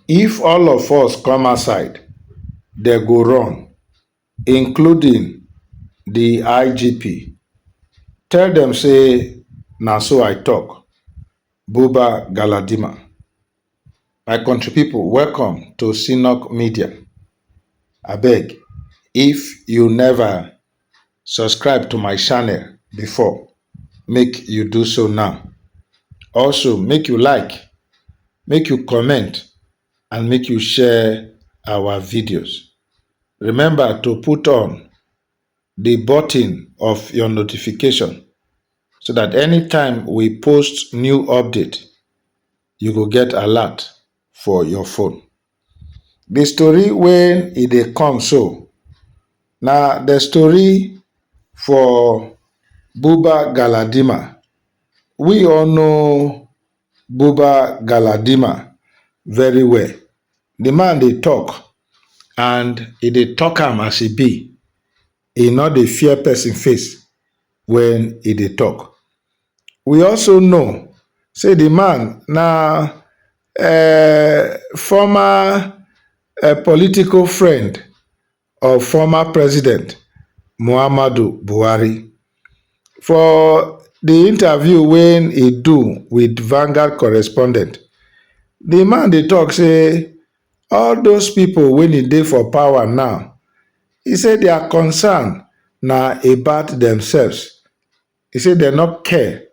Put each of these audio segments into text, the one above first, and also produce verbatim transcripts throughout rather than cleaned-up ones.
If all of us come outside, they go run, including the I G P. Tell them say na so I talk. Buba Galadima. My country people, welcome to Synok Media. Abeg, if you never subscribe to my channel before, make you do so now. Also, make you like, make you comment, and make you share our videos. Remember to put on the button of your notification so that anytime we post new update, you go get alert for your phone. The story when e dey come so, na the story for Buba Galadima. We all know Buba Galadima very well. The man dey talk, and e dey talk am as e be. E no dey fear person face when e dey talk. We also know say the man na uh, former uh, political friend of former President Muhammadu Buhari. For the interview when he do with Vanguard correspondent, the man dey talk say all those people when e dey for power now, he say their concern na about themselves. He say they no care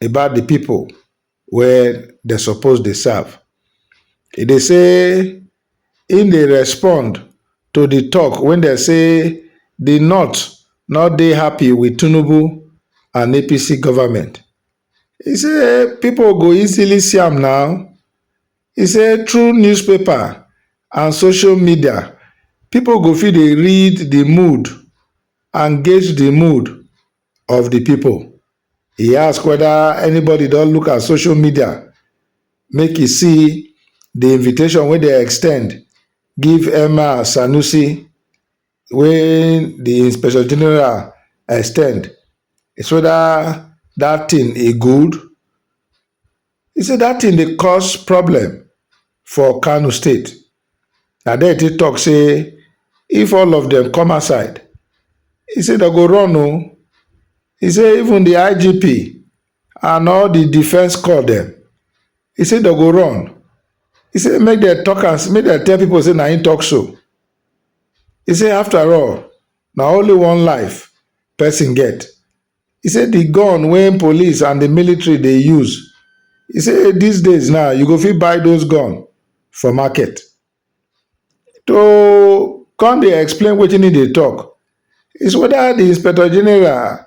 about the people wey they suppose dey serve. He dey say im dey respond to the talk when they say the North no dey happy with Tinubu and A P C government. He say people go easily see am now. He say through newspaper and social media, people go fit dey read the mood and gauge the mood of the people. He ask whether anybody don look at social media, make e see the invitation wey they extend give Emma Sanusi, wey the Inspector General extend. It's whether that thing e good. He say that thing dey cause problem for Kano State. Na there he talk say if all of them come outside, he say they go run o. He say even the I G P and all the defense corps them, he say they go run. He say make they talk and make they tell people say na him talk so. He say after all, na only one life person get. He say the gun wey police and the military dey use, he say these days now you go fit buy those gun for market. To come dey explain wetin he dey talk is whether the Inspector General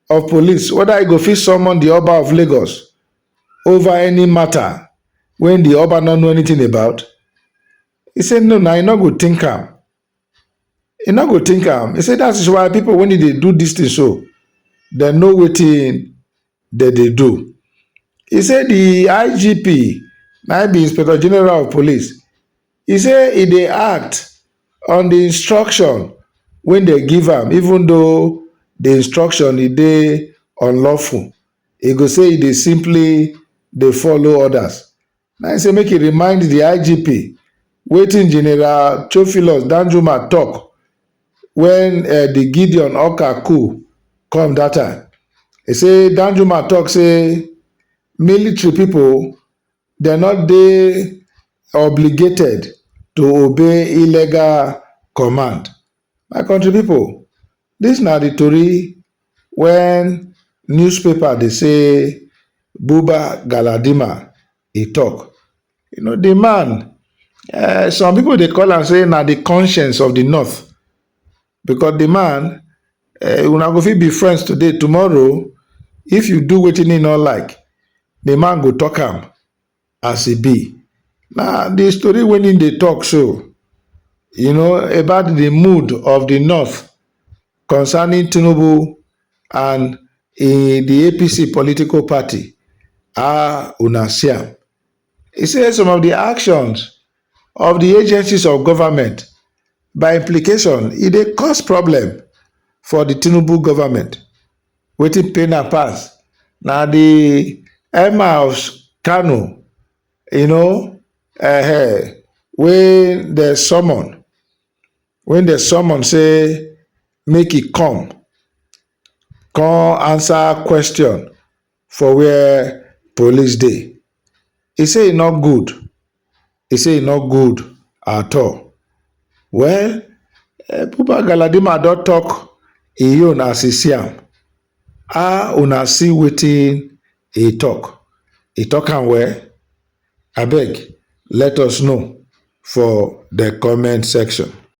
of Police, whether he go fit summon the Oba of Lagos over any matter when the Oba no know anything about. He say no, na he no go think am. He no go think am. He say that is why people when they do this thing so, they know wetin they dey do. He say the I G P, na be Inspector General of Police, he say he dey act on the instruction when they give am, even though the instruction e dey unlawful. He go say he dey simply dey follow orders. Na he say make he remind the I G P wetin General Theophilus Danjuma talk when uh, the Gideon Oka coup come that time. He say Danjuma talk say military people, they not dey obligated to obey illegal command. My country people, this na the tori when newspaper dey say Buba Galadima e talk. You know the man, uh, some people dey call am say na the conscience of the north, because the man, uh, una go fit be friends today, tomorrow if you do wetin he no like, the man go talk am as e be. Na the story wey him dey talk so, you know, about the mood of the north concerning Tinubu and eh, the A P C political party. How una see am? He say some of the actions of the agencies of government, by implication, e dey cause problem for the Tinubu government. Wetin pain am pass na the Emma of Kano, you know, uh, wey dem summon, wey dem summon say make e come, come answer question for where police dey. E say e no good. E say e no good at all. Well, eh, Buba Galadima don talk e own as e see am. How una see wetin e talk? E talk am well? Abeg, let us know for the comment section.